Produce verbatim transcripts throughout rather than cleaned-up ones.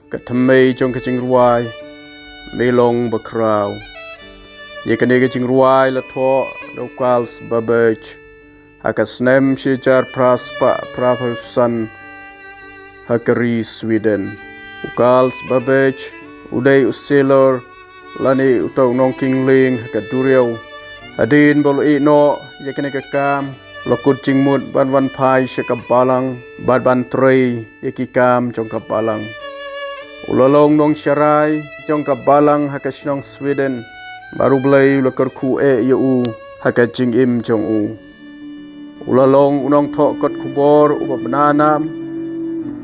Ka thymmei jong ka jingrwai, Me long bakhraw. Ïa kane ka jingrwai la thoh da u Carl Babbage ha ka snem shihajar phra spah phra phew san ha ka ri Sweden. U Carl Babbage u dei u sailor lane uta u nongkyndit ha ka duriaw. Hadien ba u la ïehnoh ïa kane ka kam, u la kut jingmut ban wan phai sha ka balang bad ban trei ïa ki kam jong ka balang. U la long nongsharai jong ka balang ha ka shnong Sweden, bad U Blei u la kyrkhu eh ïa u ha ka jingim jong u. U la long u nongthoh kot khubor uba bna nam,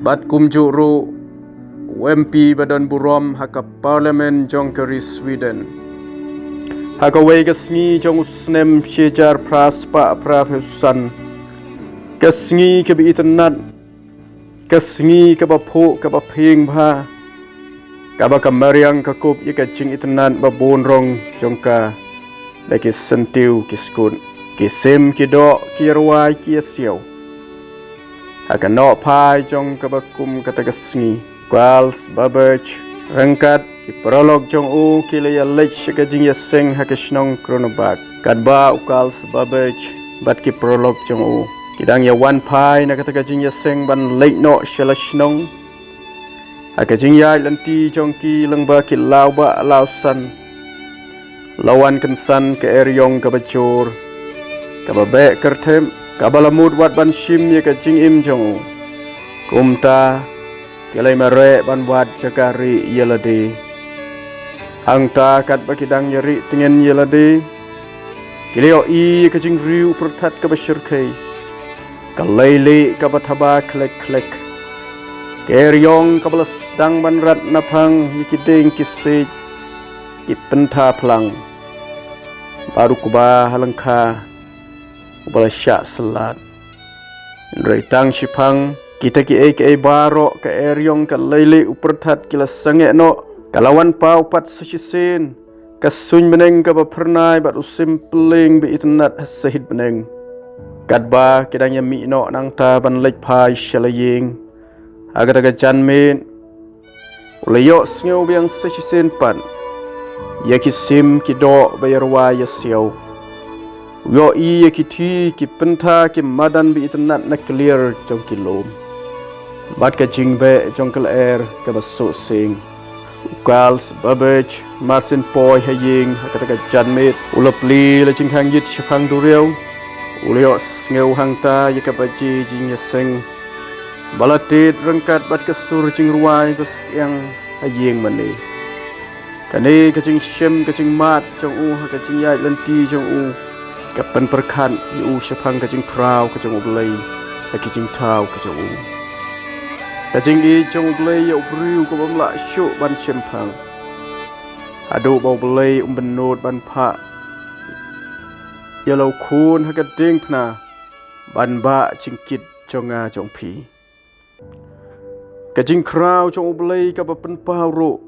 bad kumjuh ruh u M P ba don burom ha ka Parliament jong ka ri Sweden. Ha kawei ka sngi jong u snem shihajar phra spah phra phew san, ka sngi kaba itynnad, ka sngi kaba phuh kaba phieng bha, kaba ka mariang ka kup ïa ka jingitynnad ba bun rong jong ka, da ki syntiew ki skud, ki sim ki doh, ki rwai ki ïasiaw. Ha ka nohphai jong kaba kum kata ka sngi, u Carl Babbage ryngkat ki paralok jong u ki la ïaleit sha ka jingïaseng ha ka shnong Kronoberg. Katba u Carl Babbage bad ki paralok jong u ki dang ïawan phai na kata ka jingïaseng ban leit noh sha la shnong, ha ka jingïaid lynti jong ki lyngba ki lawbah lawsan, la wan kynsan ka eriong kaba jur, kaba beh kyrthep, kaba la mut wat ban shim ïa ka jingim jong u. Kumta ki la ïamareh ban wad jaka rieh ïalade. Hangta katba ki dang ïarieh tngen ïalade, ki la ïohi ïa ka jingriew pyrthat kaba shyrkhei, ka leilieh kaba thaba khlek khlek, ka eriong kaba la sdang ban rat naphang ïa ki dieng ki siej, ki pyntha phlang, bad u kba ha lyngkha uba la shah syllat. Hynrei tang shiphang kita kiei kiei baroh, ka eriong, ka leilieh, u pyrthat, ki la sangeh noh, ka la wan paw pat sa shisien ka suiñ bneng kaba phyrnai bad u sim pyllieng ba itynnad ha sahit bneng. Katba ki dang ïamih noh nangta ban leit phai sha la ïing, ha kata ka janmiet u la ïohsngew biang sa shisien pat ïa ki sim ki doh ba ïarwai ïasiaw. U ïohi ïa ki thi, ki pyntha, ki madan ba itynnad na kliar jong ki lum, bad ka jingbeh jong ka lyer kaba suh sieng. U Carl Babbage mar syn poi ha ïing ha kata ka janmiet, u la plie la jingkhang ïit shaphang duriaw. U la ïohsngew hangta ïa ka baje jingïaseng ba la tied ryngkat bad ka sur jingrwai ba syiang ha ïing mane. Kane ka jingshem ka jingmad jong u ha ka jingïaid lynti jong u ka pynpyrkhat ïa u shaphang ka jingkhraw ka jong U Blei ha ki jingthaw ka jong u. Ka jingïeit jong U Blei ïa u briew ka bym lah shuh ban shemphang, haduh ba U Blei um bynnud ban phah ïa la u Khun ha ka diengphna ban bah jingkit jong nga jong phi. Ka jingkhraw jong U Blei kaba pynpaw ruh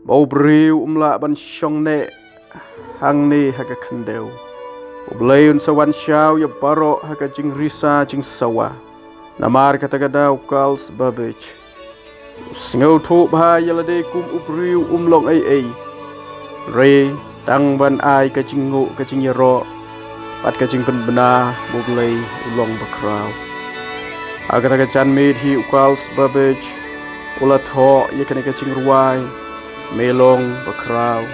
ba u briew um lah ban shong neh hangne ha ka khyndew. U Blei un sa wan shaw ïa baroh ha ka jingrisa jingsawa. Namar kata ka daw u Carl Babbage u sngewthuh bha ïa lade kum u briew um long ei ei, hynrei tang ban ai ka jingnguh, ka jingïaroh bad ka jingpynbna ba U Blei u long bakhraw. Ha kata ka janmiet hi u Carl Babbage u la thoh ïa kane ka jingrwai, Me long bakhraw.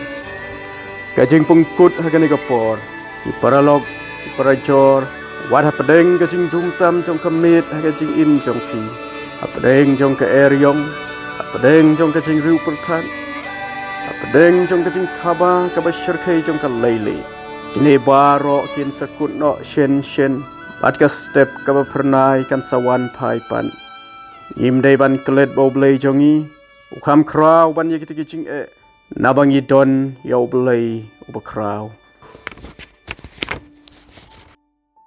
Ka jingpynkut ha kane ka por, ki paralok, ki parajor, wat hapdeng ka jingdum tam jong ka miet ha ka jingim jong phi, hapdeng jong ka eriong, hapdeng jong ka jingriew pyrthat, hapdeng jong ka jingthaba kaba shyrkhei jong ka leilieh, kine baroh kin sa kut noh shen shen, bad ka step kaba phyrnai kan sa wan phai pat. Ngim dei ban klet ba U Blei jong ngi u kham khraw ban ïa kita ki jingeh, naba ngi don ïa U Blei uba khraw.